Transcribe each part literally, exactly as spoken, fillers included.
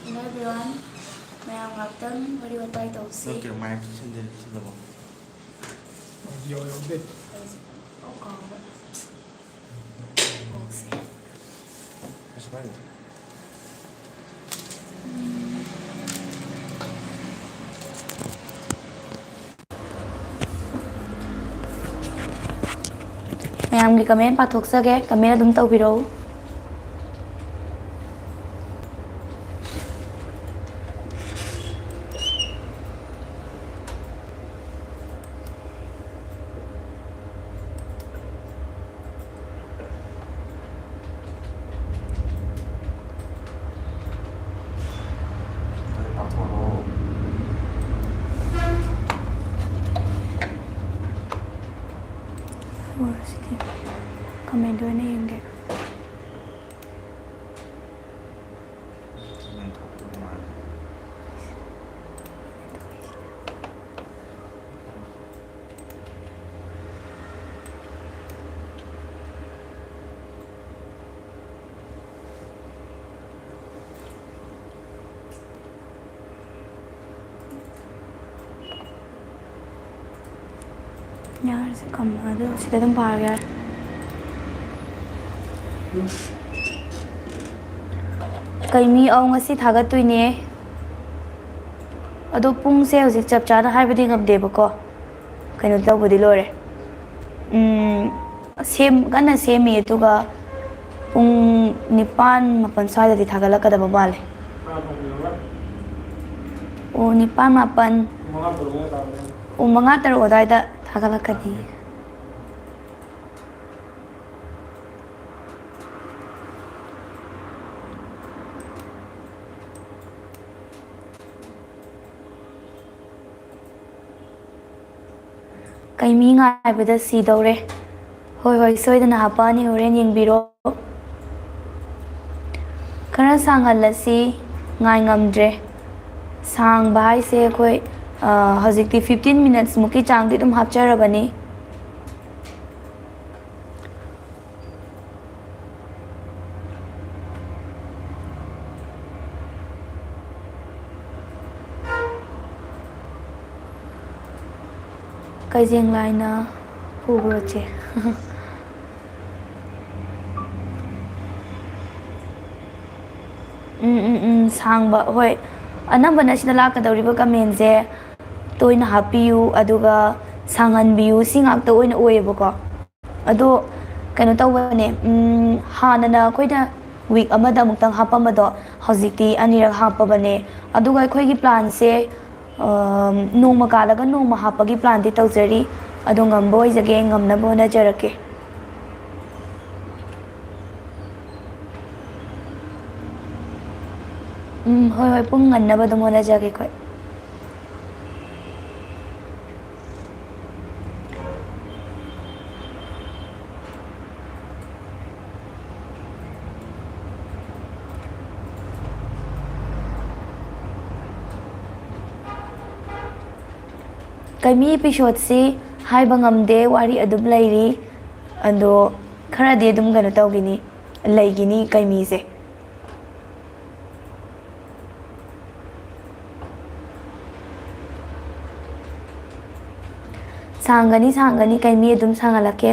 Hello everyone, ꯃꯌꯥꯝ ꯉꯥꯛꯇꯪ ꯋꯥꯔꯤ ꯋꯥꯇꯥꯏ ꯇꯧꯁꯤ꯫ ꯅꯪ ꯀꯩꯅꯣ ꯃꯥꯏꯛ ꯁꯤꯟꯗꯦ, ꯁꯤꯜꯂꯕꯣ? ꯑꯣꯗꯤꯑꯣ ꯌꯥꯎꯗꯦ꯫ ꯑꯩꯁꯦ ꯀꯥꯎꯕ꯫ ꯀꯣꯛꯁꯦ꯫ ꯀꯩꯁꯨ ꯀꯥꯏꯗꯦ꯫ ꯃꯌꯥꯝꯒꯤ ꯀꯃꯦꯟ ꯄꯥꯊꯣꯛꯆꯒꯦ, ꯀꯃꯦꯟ ꯑꯗꯨꯝ ꯇꯧꯕꯤꯔꯛꯎ꯫ ꯀꯃꯦꯟꯗ ꯑꯣꯏꯅ ꯌꯦꯡꯒꯦ꯫ ꯌꯥꯔꯦꯁꯦ, ꯀꯝ-, ꯑꯗꯨ ꯁꯤꯗ ꯑꯗꯨꯝ ꯄꯥꯔꯒꯦ ꯌꯥꯔꯦ꯫ ꯀꯩ ꯃꯤ ꯑꯧ ꯉꯁꯤ ꯊꯥꯒꯠꯇꯣꯏꯅꯦ꯫ ꯑꯗꯣ ꯄꯨꯡꯁꯦ ꯍꯧꯖꯤꯛ ꯆꯞ ꯆꯥꯅ ꯍꯥꯏꯕꯗꯤ ꯉꯝꯗꯦꯕꯀꯣ꯫ ꯀꯩꯅꯣ ꯇꯧꯕꯗꯤ ꯂꯣꯏꯔꯦ꯫ ꯎꯝ, ꯁꯦꯝ-, ꯀꯟꯅ ꯁꯦꯝꯃꯤ, ꯑꯗꯨꯒ ꯄꯨꯡ ꯅꯤꯄꯥꯟ, ꯃꯥꯄꯟ ꯁ꯭ꯋꯥꯏꯗꯗꯤ ꯊꯥꯒꯠꯂꯛꯀꯗꯕ ꯃꯥꯜꯂꯦ꯫ ꯑꯣ, ꯅꯤꯄꯥꯟ, ꯃꯥꯄꯟ꯫ ꯑꯣ, ꯃꯉꯥ, ꯇꯔꯨꯛ ꯑꯗꯨꯋꯥꯏꯗ ꯊꯥꯒꯠꯂꯛꯀꯅꯤ꯫ ꯀꯩ ꯃꯤ ꯉꯥꯏꯕꯗ ꯁꯤꯗꯧꯔꯦ꯫ ꯍꯣꯏ, ꯍꯣꯏ, ꯁꯣꯏꯗꯅ ꯍꯥꯄꯛꯑꯅꯤ, ꯍꯣꯔꯦꯟ ꯌꯦꯡꯕꯤꯔꯣ꯫ ꯈꯔ ꯁꯥꯡꯍꯜꯂꯁꯤ, ꯉꯥꯏ ꯉꯝꯗ꯭ꯔꯦ꯫ ꯁꯥꯡꯕ ꯍꯥꯏꯁꯦ ꯑꯩꯈꯣꯏ, ꯑ, ꯍꯧꯖꯤꯛꯇꯤ fifteen minutes ꯃꯨꯛꯀꯤ ꯆꯥꯡꯗꯤ ꯑꯗꯨꯝ ꯍꯥꯞꯆꯔꯕꯅꯤ꯫ ꯀꯩꯖꯦꯡ ꯂꯥꯏꯅ ꯄꯨꯕ꯭ꯔꯣ, ꯆꯦ? ꯎꯝ, ꯎꯝ, ꯎꯝ, ꯁꯥꯡꯕ, ꯍꯣꯏ꯫ ꯑꯅꯝꯕꯅ ꯁꯤꯗ ꯂꯥꯛꯀꯗꯧꯔꯤꯕ ꯀꯃꯦꯟꯁꯦ ꯇꯣꯏꯅ ꯍꯥꯞꯄꯤꯌꯨ, ꯑꯗꯨꯒ ꯁꯥꯡꯍꯟꯕꯤꯌꯨ, ꯁꯤ ꯉꯥꯛꯇ ꯑꯣꯏꯅ ꯑꯣꯏꯌꯦꯕꯀꯣ꯫ ꯑꯗꯣ ꯀꯩꯅꯣ ꯇꯧꯕꯅꯦ, ꯎꯝ, ꯍꯥꯟꯅꯅ ꯑꯩꯈꯣꯏꯅ ꯋꯤꯛ ꯑꯃꯗ ꯑꯃꯨꯛꯇꯪ ꯍꯥꯞꯄꯝꯕꯗꯣ ꯍꯧꯖꯤꯛꯇꯤ ꯑꯅꯤꯔꯛ ꯍꯥꯞꯄꯕꯅꯦ꯫ ꯑꯗꯨꯒ ꯑꯩꯈꯣꯏꯒꯤ ꯄ꯭ꯂꯥꯟꯁꯦ, ꯑꯝ, ꯅꯣꯡꯃ ꯀꯥꯜꯂꯒ ꯅꯣꯡꯃ ꯍꯥꯞꯄꯒꯤ ꯄ꯭ꯂꯥꯟꯗꯤ ꯇꯧꯖꯔꯤ꯫ ꯑꯗꯣ ꯉꯝꯕ ꯑꯣꯏꯖꯒꯦ, ꯉꯝꯅꯕ ꯍꯣꯠꯅꯖꯔꯛꯀꯦ꯫ ꯎꯝ, ꯍꯣꯏ, ꯍꯣꯏ, ꯄꯨꯡ ꯉꯟꯅꯕ ꯑꯗꯨꯝ ꯍꯣꯠꯅꯖꯒꯦ ꯑꯩꯈꯣꯏ꯫ ꯀꯩꯃꯤ ꯏꯄꯤꯁꯣꯠꯁꯤ ꯍꯥꯏꯕ ꯉꯝꯗꯦ, ꯋꯥꯔꯤ ꯑꯗꯨꯝ ꯂꯩꯔꯤ꯫ ꯑꯗꯣ ꯈꯔꯗꯤ ꯑꯗꯨꯝ ꯀꯩꯅꯣ ꯇꯧꯈꯤꯅꯤ, ꯂꯩꯈꯤꯅꯤ ꯀꯩꯃꯤꯁꯦ꯫ ꯁꯥꯡꯒꯅꯤ, ꯁꯥꯡꯒꯅꯤ, ꯀꯩꯃꯤ ꯑꯗꯨꯝ ꯁꯥꯡꯍꯜꯂꯛꯀꯦ꯫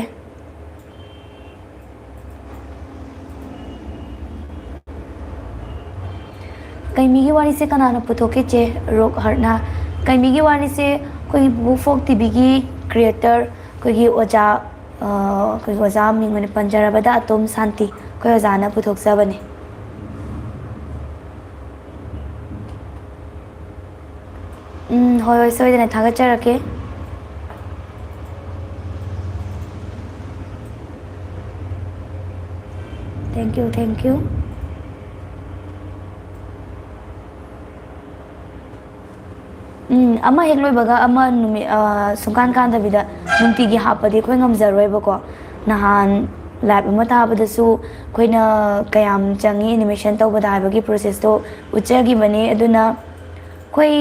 ꯀꯩꯃꯤꯒꯤ ꯋꯥꯔꯤꯁꯦ ꯀꯅꯥꯅ ꯄꯨꯊꯣꯛꯀꯦ, ꯆꯦ? ꯔꯣꯛ ꯍꯥꯔꯠꯅ꯫ ꯀꯩꯃꯤꯒꯤ ꯋꯥꯔꯤꯁꯦ ꯑꯩꯈꯣꯏꯒꯤ ꯄꯨꯄꯨ ꯐꯣꯛ ꯇꯤꯚꯤꯒꯤ ꯀ꯭ꯔꯤꯌꯦꯇꯔ, ꯑꯩꯈꯣꯏꯒꯤ ꯑꯣꯖꯥ, ꯑ, ꯑꯩꯈꯣꯏꯒꯤ ꯑꯣꯖꯥ ꯃꯤꯡ ꯑꯣꯏꯅ ꯄꯟꯖꯔꯕꯗ ꯑꯇꯣꯝ ꯁꯥꯟꯇꯤ, ꯑꯩꯈꯣꯏ ꯑꯣꯖꯥꯅ ꯄꯨꯊꯣꯛꯆꯕꯅꯦ꯫ ꯎꯝ, ꯍꯣꯏ, ꯍꯣꯏ, ꯁꯣꯏꯗꯅ ꯊꯥꯒꯠꯆꯔꯛꯀꯦ꯫ Thank you, thank you. ꯎꯝ, ꯑꯃ ꯍꯦꯛ ꯂꯣꯏꯕꯒ ꯑꯃ ꯅꯨꯃꯤꯠ, ꯑ, ꯁꯨꯡꯀꯥꯟ ꯀꯥꯟꯗꯕꯤꯗ ꯅꯨꯡꯇꯤꯒꯤ ꯍꯥꯞꯄꯗꯤ ꯑꯩꯈꯣꯏ ꯉꯝꯖꯔꯣꯏꯕꯀꯣ꯫ ꯅꯍꯥꯟ ꯂꯥꯏꯞ ꯑꯃ ꯊꯥꯕꯗꯁꯨ ꯑꯩꯈꯣꯏꯅ ꯀꯌꯥꯝ ꯆꯪꯉꯤ ꯑꯦꯅꯤꯃꯦꯁꯟ ꯇꯧꯕꯗ ꯍꯥꯏꯕꯒꯤ ꯄ꯭ꯔꯣꯁꯦꯁꯇꯣ ꯎꯠꯆꯈꯤꯕꯅꯤ꯫ ꯑꯗꯨꯅ ꯑꯩꯈꯣꯏ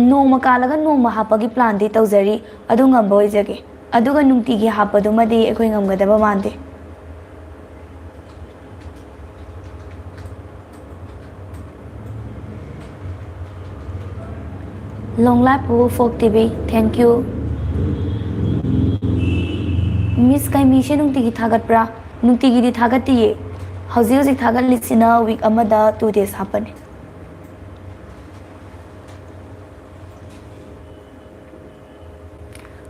ꯅꯣꯡꯃ ꯀꯥꯜꯂꯒ ꯅꯣꯡꯃ ꯍꯥꯞꯄꯒꯤ ꯄ꯭ꯂꯥꯟꯗꯤ ꯇꯧꯖꯔꯤ, ꯑꯗꯨ ꯉꯝꯕ ꯑꯣꯏꯖꯒꯦ꯫ ꯑꯗꯨꯒ ꯅꯨꯡꯇꯤꯒꯤ ꯍꯥꯞꯄꯗꯨꯃꯗꯤ ꯑꯩꯈꯣꯏ ꯉꯝꯒꯗꯕ ꯃꯥꯟꯗꯦ꯫ Long life ꯄꯨꯄꯨ ꯐꯣꯛ ꯇꯤꯚꯤ, thank you꯫ ꯃꯤꯁ ꯀꯩꯃꯤꯁꯦ ꯅꯨꯡꯇꯤꯒꯤ ꯊꯥꯒꯠꯄ꯭ꯔꯥ? ꯅꯨꯡꯇꯤꯒꯤꯗꯤ ꯊꯥꯒꯠꯇꯤꯌꯦ꯫ ꯍꯧꯖꯤꯛ ꯍꯧꯖꯤꯛ ꯊꯥꯒꯠꯂꯤꯁꯤꯅ ꯋꯤꯛ ꯑꯃꯗ ꯇꯨ ꯗꯦꯖ ꯍꯥꯞꯄꯅꯦ꯫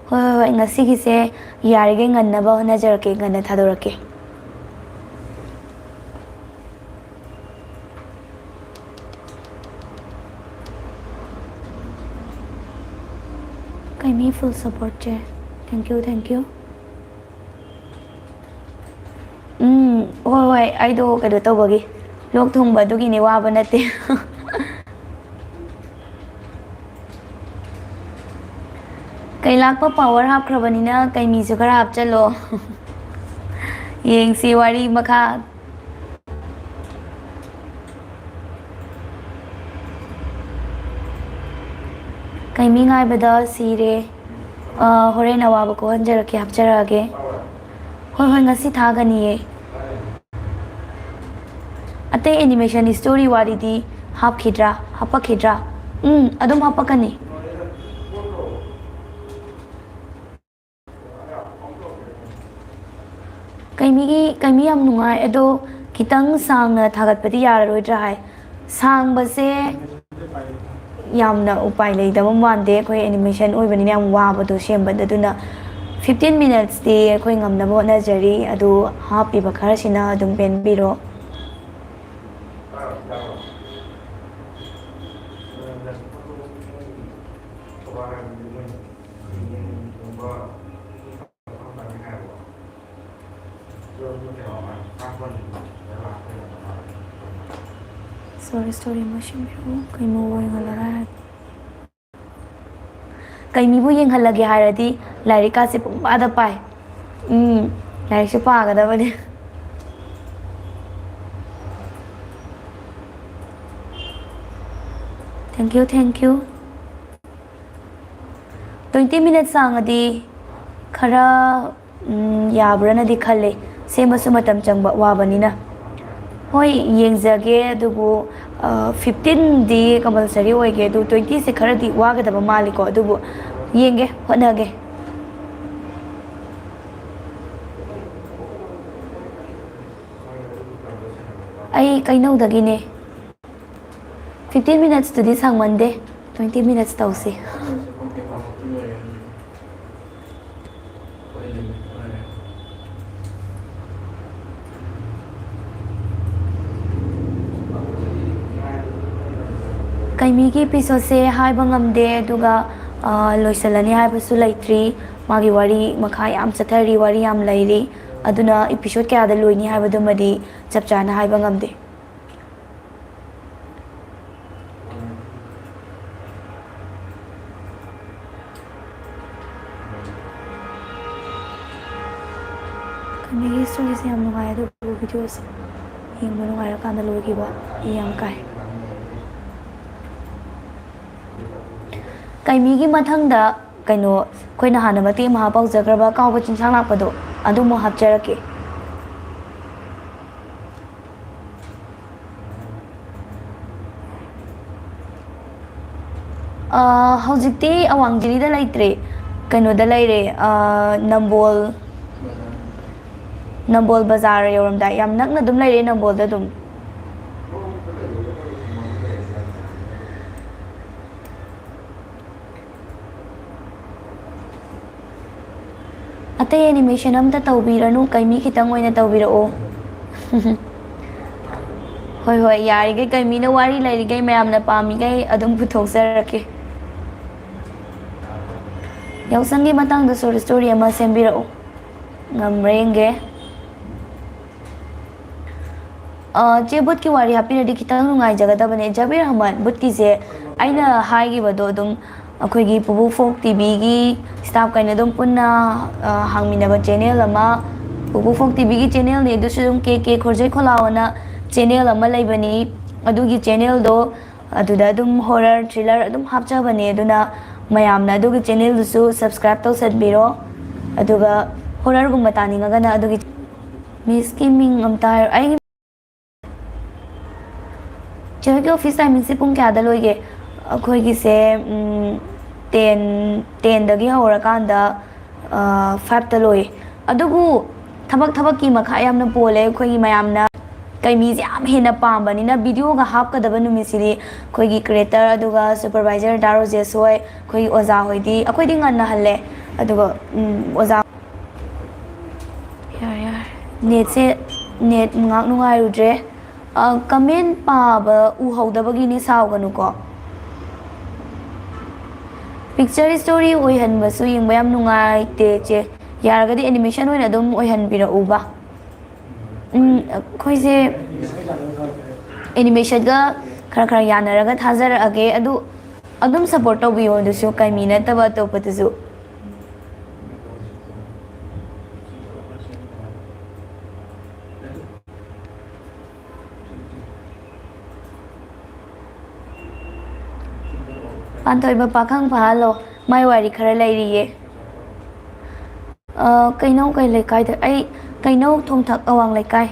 ꯍꯣꯏ, ꯍꯣꯏ, ꯍꯣꯏ, ꯉꯁꯤꯒꯤꯁꯦ ꯌꯥꯔꯤꯈꯩ ꯉꯟꯅꯕ ꯍꯣꯠꯅꯖꯔꯛꯀꯦ, ꯉꯟꯅ ꯊꯥꯗꯣꯔꯛꯀꯦ꯫ ꯀꯩꯃꯤ full support ꯆꯦ꯫ Thank you, thank you꯫ ꯎꯝ, ꯍꯣꯏ, ꯍꯣꯏ, ꯑꯩꯗꯣ ꯀꯩꯅꯣ ꯇꯧꯕꯒꯤ, ꯂꯣꯛ ꯊꯨꯡꯕ ꯑꯗꯨꯒꯤꯅꯦ, ꯋꯥꯕ ꯅꯠꯇꯦ꯫ ꯀꯩꯂꯥꯛꯄ power ꯍꯥꯞꯈ꯭ꯔꯕꯅꯤꯅ ꯀꯩꯃꯤꯁꯨ ꯈꯔ ꯍꯥꯞꯆꯜꯂꯣ꯫ ꯌꯦꯡꯁꯤ ꯋꯥꯔꯤ ꯃꯈꯥ꯫ ꯀꯩꯃꯤ ꯉꯥꯏꯕꯗ ꯁꯤꯔꯦ꯫ ꯑ, ꯍꯣꯔꯦꯟ ꯑꯋꯥꯕ ꯀꯣꯛꯍꯟꯖꯔꯛꯀꯦ, ꯍꯥꯞꯆꯔꯛꯑꯒꯦ꯫ ꯍꯣꯏ, ꯍꯣꯏ, ꯉꯁꯤ ꯊꯥꯒꯅꯤꯌꯦ꯫ ꯑꯇꯩ animation story ꯋꯥꯔꯤꯗꯤ ꯍꯥꯞꯈꯤꯗ꯭ꯔꯥ? ꯍꯥꯞꯄꯛꯈꯤꯗ꯭ꯔꯥ? ꯎꯝ, ꯑꯗꯨꯝ ꯍꯥꯞꯄꯛꯀꯅꯤ꯫ ꯀꯩꯃꯤꯒꯤ, ꯀꯩꯃꯤ ꯌꯥꯝ ꯅꯨꯡꯉꯥꯏ, ꯑꯗꯣ ꯈꯤꯇꯪ ꯁꯥꯡꯅ ꯊꯥꯒꯠꯄꯗꯤ ꯌꯥꯔꯔꯣꯏꯗ꯭ꯔꯥ ꯍꯥꯏ꯫ ꯁꯥꯡꯕꯁꯦ ꯌꯥꯝꯅ ꯎꯄꯥꯏ ꯂꯩꯇꯕ ꯃꯥꯟꯗꯦ, ꯑꯩꯈꯣꯏ animation ꯑꯣꯏꯕꯅꯤꯅ ꯌꯥꯝ ꯋꯥꯕꯗꯣ ꯁꯦꯝꯕꯗ, ꯑꯗꯨꯅ fifteen minutesꯇꯤ ꯑꯩꯈꯣꯏ ꯉꯝꯅꯕ ꯍꯣꯠꯅꯖꯔꯤ, ꯑꯗꯨ ꯍꯥꯞꯄꯤꯕ ꯈꯔꯁꯤꯅ ꯑꯗꯨꯝ ꯄꯦꯟꯕꯤꯔꯣ꯫ Sorry, sorry, ꯑꯃ ꯁꯦꯝꯕꯤꯔꯛꯑꯣ꯫ ꯀꯩꯅꯣ ꯑꯣꯏꯍꯜꯂꯒ ꯍꯥꯏꯔꯗꯤ꯫ ꯀꯩꯃꯤꯕꯨ ꯌꯦꯡꯍꯜꯂꯒꯦ ꯍꯥꯏꯔꯗꯤ ꯂꯥꯏꯔꯤꯛꯀꯥꯁꯦ ꯄꯨꯡꯄꯥꯗ ꯄꯥꯏ꯫ ꯎꯝ, ꯂꯥꯏꯔꯤꯛꯁꯨ ꯄꯥꯒꯗꯕꯅꯦ꯫ Thank you, thank you꯫ Twenty minutes ꯁꯥꯡꯉꯗꯤ ꯈꯔ, ꯎꯝ, ꯌꯥꯕ꯭ꯔꯥꯅꯗꯤ ꯈꯜꯂꯦ꯫ ꯁꯦꯝꯕꯁꯨ ꯃꯇꯝ ꯆꯪꯕ, ꯋꯥꯕꯅꯤꯅ꯫ ꯍꯣꯏ, ꯌꯦꯡꯖꯒꯦ, ꯑꯗꯨꯕꯨ, ꯑ, fifteenꯗꯤ compulsory ꯑꯣꯏꯒꯦ, ꯑꯗꯨ twentyꯁꯦ ꯈꯔꯗꯤ ꯋꯥꯒꯗꯕ ꯃꯥꯜꯂꯤꯀꯣ, ꯑꯗꯨꯕꯨ ꯌꯦꯡꯒꯦ, ꯍꯣꯠꯅꯒꯦ꯫ ꯑꯩ ꯀꯩꯅꯧꯗꯒꯤꯅꯦ꯫ Fifteen minutes ꯇꯨꯗꯤ ꯁꯪꯃꯟꯗꯦ, twenty minutes ꯇꯧꯁꯤ꯫ ꯀꯩꯃꯤꯒꯤ episode ꯁꯦ ꯍꯥꯏꯕ ꯉꯝꯗꯦ, ꯑꯗꯨꯒ, ꯑ, ꯂꯣꯏꯁꯤꯜꯂꯅꯤ ꯍꯥꯏꯕꯁꯨ ꯂꯩꯇ꯭ꯔꯤ꯫ ꯃꯥꯒꯤ ꯋꯥꯔꯤ ꯃꯈꯥ ꯌꯥꯝ ꯆꯠꯊꯔꯤ, ꯋꯥꯔꯤ ꯌꯥꯝ ꯂꯩꯔꯤ꯫ ꯑꯗꯨꯅ episode ꯀꯌꯥꯗ ꯂꯣꯏꯅꯤ ꯍꯥꯏꯕꯗꯨꯃꯗꯤ ꯆꯞ ꯆꯥꯅ ꯍꯥꯏꯕ ꯉꯝꯗꯦ꯫ ꯀꯩꯃꯤꯒꯤ story ꯁꯦ ꯌꯥꯝ ꯅꯨꯡꯉꯥꯏ, ꯑꯗꯨꯕꯨ video ꯁꯦ ꯌꯦꯡꯕ ꯅꯨꯡꯉꯥꯏꯔꯀꯥꯟꯗ ꯂꯣꯏꯈꯤꯕ ꯌꯥꯝ ꯀꯥꯏ꯫ ꯀꯩꯃꯤꯒꯤ ꯃꯊꯪꯗ ꯀꯩꯅꯣ, ꯑꯩꯈꯣꯏꯅ ꯍꯥꯟꯅ ꯃꯇꯦꯛ ꯑꯃ ꯍꯥꯞꯍꯧꯖꯈ꯭ꯔꯕ ꯀꯥꯎꯕ ꯆꯤꯡꯁꯥꯡ ꯂꯥꯛꯄꯗꯣ, ꯑꯗꯨꯃꯨꯛ ꯍꯥꯞꯆꯔꯛꯀꯦ꯫ ꯑ, ꯍꯧꯖꯤꯛꯇꯤ ꯑꯋꯥꯡ ꯖꯤꯔꯤꯗ ꯂꯩꯇ꯭ꯔꯦ, ꯀꯩꯅꯣꯗ ꯂꯩꯔꯦ, ꯑ, ꯅꯝꯕꯣꯜ, ꯅꯝꯕꯣꯜ ꯕꯖꯥꯔ ꯌꯧꯔꯝꯗꯥꯏ, ꯌꯥꯝ ꯅꯛꯅ ꯑꯗꯨꯝ ꯂꯩꯔꯦ ꯅꯝꯕꯣꯜꯗ ꯑꯗꯨꯝ꯫ ꯑꯇꯩ animation ꯑꯝꯇ ꯇꯧꯕꯤꯔꯅꯨ, ꯀꯩꯃꯤ ꯈꯤꯇꯪ ꯑꯣꯏꯅ ꯇꯧꯕꯤꯔꯛꯑꯣ꯫ ꯍꯣꯏ, ꯍꯣꯏ, ꯌꯥꯔꯤꯈꯩ ꯀꯩꯃꯤꯅ ꯋꯥꯔꯤ ꯂꯩꯔꯤꯈꯩ, ꯃꯌꯥꯝꯅ ꯄꯥꯝꯃꯤꯈꯩ ꯑꯗꯨꯝ ꯄꯨꯊꯣꯛꯆꯔꯛꯀꯦ꯫ ꯌꯥꯎꯁꯪꯒꯤ ꯃꯇꯥꯡꯗ short story ꯑꯃ ꯁꯦꯝꯕꯤꯔꯛꯎ꯫ ꯉꯝꯕ꯭ꯔꯥ ꯌꯦꯡꯒꯦ꯫ ꯑ, ꯆꯦ, ꯕꯨꯠꯀꯤ ꯋꯥꯔꯤ ꯍꯥꯞꯄꯤꯔꯗꯤ ꯈꯤꯇꯪ ꯅꯨꯡꯉꯥꯏꯖꯒꯗꯕꯅꯦ꯫ ꯖꯕꯤꯔ ꯑꯍꯃꯗ, ꯕꯨꯠꯀꯤꯁꯦ ꯑꯩꯅ ꯍꯥꯏꯈꯤꯕꯗꯣ ꯑꯗꯨꯝ ꯑꯩꯈꯣꯏꯒꯤ ꯄꯨꯄꯨ ꯐꯣꯛ ꯇꯤꯚꯤꯒꯤ staff ꯀꯩꯅ ꯑꯗꯨꯝ ꯄꯨꯟꯅ, ꯑ, ꯍꯥꯡꯃꯤꯟꯅꯕ channel ꯑꯃ, ꯄꯨꯄꯨ ꯐꯣꯛ ꯇꯤꯚꯤꯒꯤ channel ꯅꯦ, ꯑꯗꯨꯁꯨ ꯑꯗꯨꯝ ꯀꯦ ꯀꯦ ꯈꯣꯔꯖꯩ ꯈꯣꯂꯥꯎ ꯑꯅ channel ꯑꯃ ꯂꯩꯕꯅꯤ꯫ ꯑꯗꯨꯒꯤ channel ꯗꯣ, ꯑꯗꯨꯗ ꯑꯗꯨꯝ horror, thriller ꯑꯗꯨꯝ ꯍꯥꯞꯆꯕꯅꯦ꯫ ꯑꯗꯨꯅ ꯃꯌꯥꯝꯅ ꯑꯗꯨꯒꯤ channel ꯗꯨꯁꯨ subscribe ꯇꯧꯁꯟꯕꯤꯔꯣ꯫ ꯑꯗꯨꯒ horror ꯒꯨꯝꯕ ꯇꯥꯅꯤꯡꯉꯒꯅ ꯑꯗꯨꯒꯤ Miss ꯀꯤ ꯃꯤꯡ ꯑꯝꯇ ꯍꯥꯏꯔꯣ꯫ ꯑꯩꯒꯤ ꯆꯦ ꯍꯣꯏꯒꯤ office timing ꯁꯦ ꯄꯨꯡ ꯀꯌꯥꯗ ꯂꯣꯏꯒꯦ? ꯑꯩꯈꯣꯏꯒꯤꯁꯦ, ꯎꯝ, ꯇꯦꯟ ꯇꯦꯟꯗꯒꯤ ꯍꯧꯔꯀꯥꯟꯗ ꯐꯥꯏꯚꯇ ꯂꯣꯏ꯫ ꯑꯗꯨꯕꯨ ꯊꯕꯛ ꯊꯕꯛꯀꯤ ꯃꯈꯥ ꯌꯥꯝꯅ ꯄꯣꯜꯂꯦ꯫ ꯑꯩꯈꯣꯏꯒꯤ ꯃꯌꯥꯝꯅ ꯀꯩꯃꯤꯁꯦ ꯌꯥꯝ ꯍꯦꯟꯅ ꯄꯥꯝꯕꯅꯤꯅ ꯚꯤꯗꯤꯑꯣꯒ ꯍꯥꯞꯀꯗꯕ ꯅꯨꯃꯤꯠꯁꯤꯗꯤ ꯑꯩꯈꯣꯏꯒꯤ ꯀ꯭ꯔꯤꯌꯦꯇꯔ ꯑꯗꯨꯒ ꯁꯨꯄꯔꯚꯥꯏꯖꯔ ꯗꯥ ꯔꯣꯖꯦꯁ ꯍꯣꯏ, ꯑꯩꯈꯣꯏꯒꯤ ꯑꯣꯖꯥ ꯍꯣꯏꯗꯤ, ꯑꯩꯈꯣꯏꯗꯤ ꯉꯟꯅ ꯍꯜꯂꯦ꯫ ꯑꯗꯨꯒ ꯎꯝ, ꯑꯣꯖꯥ ꯌꯥꯔꯦ, ꯌꯥꯔꯦ꯫ ꯅꯦꯠꯁꯦ, ꯅꯦꯠ ꯉꯥꯛ ꯅꯨꯡꯉꯥꯏꯔꯨꯗ꯭ꯔꯦ꯫ ꯑ, ꯀꯃꯦꯟ ꯄꯥꯕ ꯎꯍꯧꯗꯕꯒꯤꯅꯦ, ꯁꯥꯎꯒꯅꯨꯀꯣ꯫ ꯄꯤꯛꯆꯔ ꯁ꯭ꯇꯣꯔꯤ ꯑꯣꯏꯍꯟꯕꯁꯨ ꯌꯦꯡꯕ ꯌꯥꯝ ꯅꯨꯡꯉꯥꯏꯇꯦ, ꯆꯦ꯫ ꯌꯥꯔꯒꯗꯤ ꯑꯦꯅꯤꯃꯦꯁꯟ ꯑꯣꯏꯅ ꯑꯗꯨꯝ ꯑꯣꯏꯍꯟꯕꯤꯔꯛꯎꯕ꯫ ꯎꯝ, ꯑꯩꯈꯣꯏꯁꯦ ꯑꯦꯅꯤꯃꯦꯁꯟꯒ ꯈꯔ ꯈꯔ ꯌꯥꯅꯔꯒ ꯊꯥꯖꯔꯛꯑꯒꯦ꯫ ꯑꯗꯨ ꯑꯗꯨꯝ ꯁꯞꯄꯣꯔꯠ ꯇꯧꯕꯤꯌꯣ, ꯑꯗꯨꯁꯨ ꯀꯩꯃꯤ ꯅꯠꯇꯕ ꯑꯇꯣꯞꯄꯗꯁꯨ꯫ ꯄꯥꯟꯊꯣꯏꯕ ꯄꯥꯈꯪ ꯐꯥꯍꯜꯂꯣ, ꯃꯥꯏ ꯋꯥꯔꯤ ꯈꯔ ꯂꯩꯔꯤꯌꯦ꯫ ꯑ, ꯀꯩꯅꯧ ꯀꯩ ꯂꯩꯀꯥꯏꯗ? ꯑꯩ ꯀꯩꯅꯧ ꯊꯣꯡꯊꯛ ꯑꯋꯥꯡ ꯂꯩꯀꯥꯏ꯫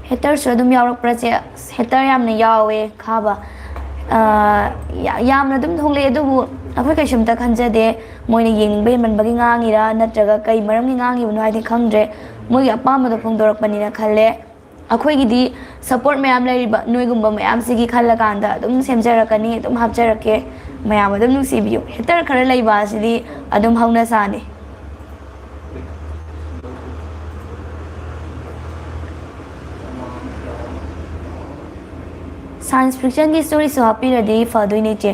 ꯍꯦꯇꯔꯁꯨ ꯑꯗꯨꯝ ꯌꯥꯎꯔꯛꯄ꯭ꯔꯥ, ꯆꯦ? ꯑꯁ, ꯍꯦꯇꯔ ꯌꯥꯝꯅ ꯌꯥꯎꯋꯦ, ꯈꯥꯕ꯫ ꯑ, ꯌꯥ-, ꯌꯥꯝꯅ ꯑꯗꯨꯝ ꯊꯣꯛꯂꯛꯑꯦ, ꯑꯗꯨꯕꯨ ꯑꯩꯈꯣꯏ ꯀꯩꯁꯨꯝꯇ ꯈꯟꯖꯗꯦ꯫ ꯃꯣꯏꯅ ꯌꯦꯡꯅꯤꯡꯕ ꯍꯦꯟꯃꯟꯕꯒꯤ ꯉꯥꯡꯉꯤꯔꯥ, ꯅꯠꯇ꯭ꯔꯒ ꯀꯩ ꯃꯔꯝꯒꯤ ꯉꯥꯡꯉꯤꯕꯅꯣ ꯍꯥꯏꯗꯤ ꯈꯪꯗ꯭ꯔꯦ꯫ ꯃꯣꯏꯒꯤ ꯑꯄꯥꯝꯕꯗꯣ ꯐꯣꯡꯗꯣꯔꯛꯄꯅꯤꯅ ꯈꯜꯂꯦ꯫ ꯑꯩꯈꯣꯏꯒꯤꯗꯤ ꯁꯞꯄꯣꯔꯠ ꯃꯌꯥꯝ ꯂꯩꯔꯤꯕ, ꯅꯣꯏꯒꯨꯝꯕ ꯃꯌꯥꯝꯁꯤꯒꯤ ꯈꯜꯂꯀꯥꯟꯗ ꯑꯗꯨꯝ ꯁꯦꯝꯖꯔꯛꯀꯅꯤ, ꯑꯗꯨꯝ ꯍꯥꯞꯆꯔꯛꯀꯦ꯫ ꯃꯌꯥꯝ ꯑꯗꯨꯝ ꯅꯨꯡꯁꯤꯕꯤꯌꯨ꯫ ꯍꯦꯇꯔ ꯈꯔ ꯂꯩꯕ ꯑꯁꯤꯗꯤ ꯑꯗꯨꯝ ꯍꯧꯅ ꯁꯥꯅꯤ꯫ ꯁꯥꯏꯟꯁ ꯐꯤꯛꯁꯟꯒꯤ ꯁ꯭ꯇꯣꯔꯤꯁꯨ ꯍꯥꯞꯄꯤꯔꯗꯤ ꯐꯗꯣꯏꯅꯦ, ꯏꯆꯦ꯫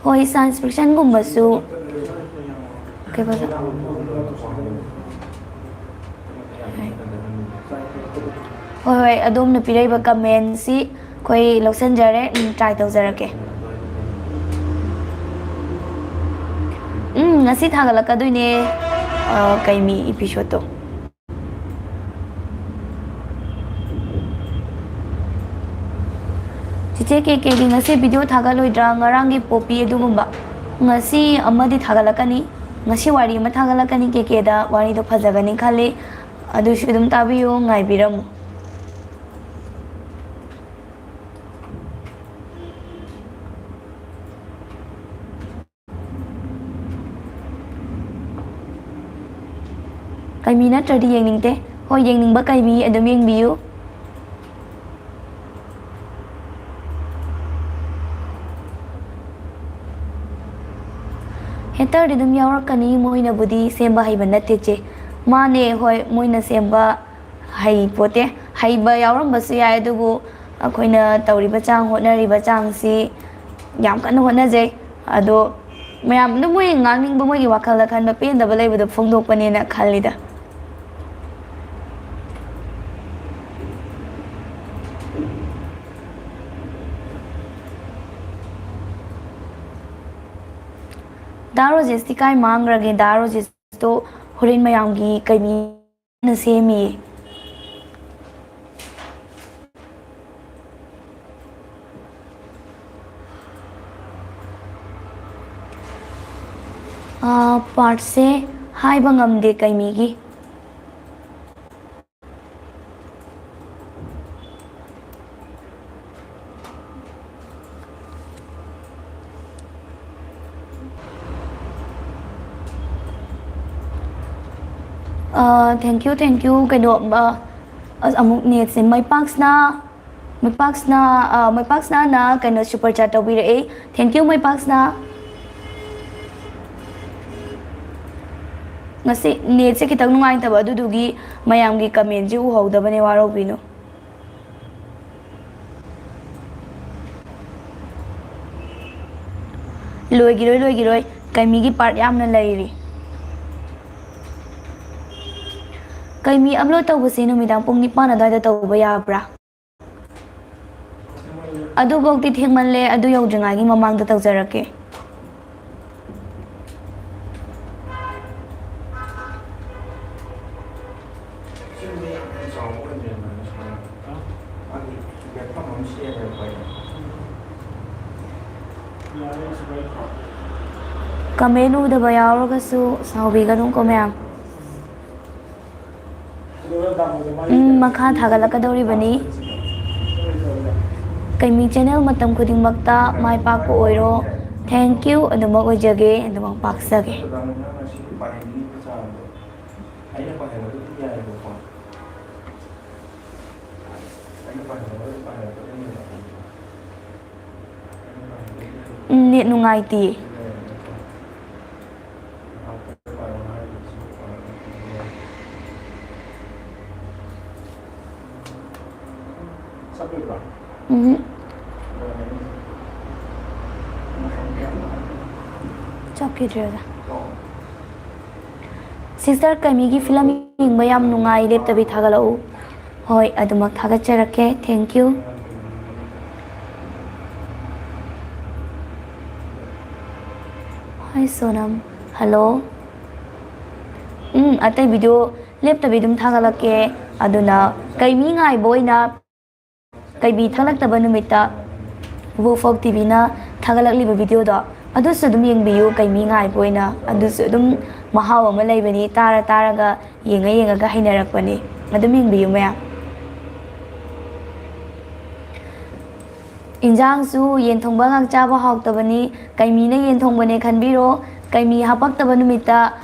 ꯍꯣꯏ, ꯁꯥꯏꯟꯁ ꯐꯤꯛꯁꯟꯒꯨꯝꯕꯁꯨ꯫ ꯀꯩꯕ? ꯍꯣꯏ, ꯍꯣꯏ, ꯑꯗꯣꯝꯅ ꯄꯤꯔꯛꯏꯕ ꯀꯃꯦꯟꯁꯤ ꯑꯩꯈꯣꯏ ꯂꯧꯁꯤꯟꯖꯔꯦ꯫ ꯎꯝ, ꯇ꯭ꯔꯥꯏ ꯇꯧꯖꯔꯛꯀꯦ꯫ ꯎꯝ, ꯉꯁꯤ ꯊꯥꯒꯠꯂꯛꯀꯗꯣꯏꯅꯦ, ꯑ, ꯀꯩꯃꯤ ꯏꯄꯤꯁꯣꯠꯇꯣ꯫ ꯆꯤꯆꯦ ꯀꯦ ꯀꯦꯒꯤ ꯉꯁꯤ ꯚꯤꯗꯤꯑꯣ ꯊꯥꯒꯠꯂꯣꯏꯗ꯭ꯔꯥ? ꯉꯔꯥꯡꯒꯤ ꯄꯣꯄꯤ ꯑꯗꯨꯒꯨꯝꯕ꯫ ꯉꯁꯤ ꯑꯃꯗꯤ ꯊꯥꯒꯠꯂꯛꯀꯅꯤ꯫ ꯉꯁꯤ ꯋꯥꯔꯤ ꯑꯃ ꯊꯥꯒꯠꯂꯛꯀꯅꯤ ꯀꯦ ꯀꯦꯗ꯫ ꯋꯥꯔꯤꯗꯣ ꯐꯖꯒꯅꯤ ꯈꯜꯂꯤ꯫ ꯑꯗꯨꯁꯨ ꯑꯗꯨꯝ ꯇꯥꯕꯤꯌꯨ, ꯉꯥꯏꯕꯤꯔꯝꯃꯨ꯫ ꯀꯩꯃꯤ ꯅꯠꯇ꯭ꯔꯗꯤ ꯌꯦꯡꯅꯤꯡꯗꯦ꯫ ꯍꯣꯏ, ꯌꯦꯡꯅꯤꯡꯕ ꯀꯩꯃꯤ ꯑꯗꯨꯝ ꯌꯦꯡꯕꯤꯌꯨ꯫ ꯍꯦꯇꯔꯗꯤ ꯑꯗꯨꯝ ꯌꯥꯎꯔꯛꯀꯅꯤ, ꯃꯣꯏꯅꯕꯨꯗꯤ ꯁꯦꯝꯕ ꯍꯩꯕ ꯅꯠꯇꯦ ꯆꯦ꯫ ꯃꯥꯅꯦ, ꯍꯣꯏ, ꯃꯣꯏꯅ ꯁꯦꯝꯕ ꯍꯩꯄꯣꯠꯇꯦ꯫ ꯍꯩꯕ ꯌꯥꯎꯔꯝꯕꯁꯨ ꯌꯥꯏ, ꯑꯗꯨꯕꯨ ꯑꯩꯈꯣꯏꯅ ꯇꯧꯔꯤꯕ ꯆꯥꯡ, ꯍꯣꯠꯅꯔꯤꯕ ꯆꯥꯡꯁꯤ ꯌꯥꯝ ꯀꯟꯅ ꯍꯣꯠꯅꯖꯩ꯫ ꯑꯗꯣ ꯃꯌꯥꯝ ꯑꯗꯨꯝ ꯃꯣꯏ ꯉꯥꯡꯅꯤꯡꯕ, ꯃꯣꯏꯒꯤ ꯋꯥꯈꯜꯗ ꯈꯟꯕ, ꯄꯦꯟꯗꯕ ꯂꯩꯕꯗꯣ ꯐꯣꯡꯗꯣꯛꯄꯅꯦꯅ ꯈꯜꯂꯤꯗ꯫ ꯗꯥ ꯔꯣꯖꯦꯁꯇꯤ ꯀꯥꯏ ꯃꯥꯡꯈ꯭ꯔꯒꯦ? ꯗꯥ ꯔꯣꯖꯦꯁꯇꯣ ꯍꯣꯔꯦꯟ ꯃꯌꯥꯝꯒꯤ ꯀꯩꯃꯤꯅ ꯁꯦꯝꯃꯤꯌꯦ꯫ ꯑꯥ, ꯄꯥꯔꯠꯁꯦ ꯍꯥꯏꯕ ꯉꯝꯗꯦ ꯀꯩꯃꯤꯒꯤ꯫ ꯑ, thank you, thank you꯫ ꯀꯩꯅꯣ, ꯑ, ꯑꯁ, ꯑꯃꯨꯛ ꯅꯦꯠꯁꯦ ꯃꯩꯄꯥꯛꯁꯅꯥ, ꯃꯩꯄꯥꯛꯁꯅꯥ, ꯑ, ꯃꯩꯄꯥꯛꯁꯅꯥꯅ ꯀꯩꯅꯣ super chat ꯇꯧꯕꯤꯔꯛꯑꯦ꯫ Thank you, ꯃꯩꯄꯥꯛꯁꯅꯥ꯫ ꯉꯁꯤ ꯅꯦꯠꯁꯦ ꯈꯤꯇꯪ ꯅꯨꯡꯉꯥꯏꯇꯕ, ꯑꯗꯨꯗꯨꯒꯤ ꯃꯌꯥꯝꯒꯤ commentꯁꯦ ꯎꯍꯧꯗꯕꯅꯦ, ꯋꯥꯔꯧꯕꯤꯅꯨ꯫ ꯂꯣꯏꯒꯤꯔꯣꯏ, ꯂꯣꯏꯒꯤꯔꯣꯏ꯫ ꯀꯩꯃꯤꯒꯤ part ꯌꯥꯝꯅ ꯂꯩꯔꯤ꯫ ꯀꯩꯃꯤ upload ꯇꯧꯕꯁꯦ ꯅꯨꯃꯤꯗꯥꯡ ꯄꯨꯡ ꯅꯤꯄꯥꯟ ꯑꯗꯨꯋꯥꯏꯗ ꯇꯧꯕ ꯌꯥꯕ꯭ꯔꯥ? ꯑꯗꯨꯐꯧꯗꯤ ꯊꯦꯡꯃꯜꯂꯦ, ꯑꯗꯨ ꯌꯧꯗ꯭ꯔꯤꯉꯩꯒꯤ ꯃꯃꯥꯡꯗ ꯇꯧꯖꯔꯛꯀꯦ꯫ Comment ꯎꯗꯕ ꯌꯥꯎꯔꯒꯁꯨ ꯁꯥꯎꯕꯤꯒꯅꯨꯀꯣ ꯃꯌꯥꯝ꯫ ꯎꯝ, ꯃꯈꯥ ꯊꯥꯒꯠꯂꯛꯀꯗꯧꯔꯤꯕꯅꯤ꯫ ꯀꯩꯃꯤ channel ꯃꯇꯝ ꯈꯨꯗꯤꯡꯃꯛꯇ ꯃꯥꯏ ꯄꯥꯛꯄ ꯑꯣꯏꯔꯣ꯫ Thank you꯫ ꯑꯗꯨꯃꯛ ꯑꯣꯏꯖꯒꯦ, ꯑꯗꯨꯃꯛ ꯄꯥꯛꯆꯒꯦ꯫ ꯎꯝ, ꯅꯦꯠ ꯅꯨꯡꯉꯥꯏꯇꯦ꯫ ꯎꯝ꯫ ꯆꯠꯈꯤꯗ꯭ꯔꯦꯗ꯫ ꯁꯤꯁꯇꯔ ꯀꯩꯃꯤꯒꯤ ꯐꯤꯂꯝ ꯌꯦꯡꯕ ꯌꯥꯝ ꯅꯨꯡꯉꯥꯏ, ꯂꯦꯞꯇꯕꯤ ꯊꯥꯒꯠꯂꯛꯎ꯫ ꯍꯣꯏ, ꯑꯗꯨꯃꯛ ꯊꯥꯒꯠꯆꯔꯛꯀꯦ꯫ Thank you꯫ Hi Sonam. Hello꯫ ꯎꯝ, ꯑꯇꯩ ꯚꯤꯗꯤꯑꯣ ꯂꯦꯞꯇꯕꯤ ꯑꯗꯨꯝ ꯊꯥꯒꯠꯂꯛꯀꯦ꯫ ꯑꯗꯨꯅ ꯀꯩꯃꯤ ꯉꯥꯏꯕ ꯑꯣꯏꯅ ꯀꯩꯕꯤ ꯊꯥꯒꯠꯂꯛꯇꯕ ꯅꯨꯃꯤꯠꯇ ꯋꯨꯐꯣꯛ ꯇꯤꯚꯤꯅ ꯊꯥꯒꯠꯂꯛꯂꯤꯕ ꯚꯤꯗꯤꯑꯣꯗꯣ ꯑꯗꯨꯁꯨ ꯑꯗꯨꯝ ꯌꯦꯡꯕꯤꯌꯨ꯫ ꯀꯩꯃꯤ ꯉꯥꯏꯕ ꯑꯣꯏꯅ ꯑꯗꯨꯁꯨ ꯑꯗꯨꯝ ꯃꯍꯥꯎ ꯑꯃ ꯂꯩꯕꯅꯤ꯫ ꯇꯥꯔ ꯇꯥꯔꯒ, ꯌꯦꯡꯉ ꯌꯦꯡꯉꯒ ꯍꯩꯅꯔꯛꯄꯅꯤ꯫ ꯑꯗꯨꯝ ꯌꯦꯡꯕꯤꯌꯨ ꯃꯌꯥꯝ꯫ ꯏꯟꯖꯥꯡꯁꯨ ꯌꯦꯟ ꯊꯣꯡꯕ ꯉꯥꯛ ꯆꯥꯕ ꯍꯥꯎꯇꯕꯅꯤ꯫ ꯀꯩꯃꯤꯅ ꯌꯦꯟ ꯊꯣꯡꯕꯅꯦ ꯈꯟꯕꯤꯔꯣ꯫ ꯀꯩꯃꯤ ꯍꯥꯄꯛꯇꯕ ꯅꯨꯃꯤꯠꯇ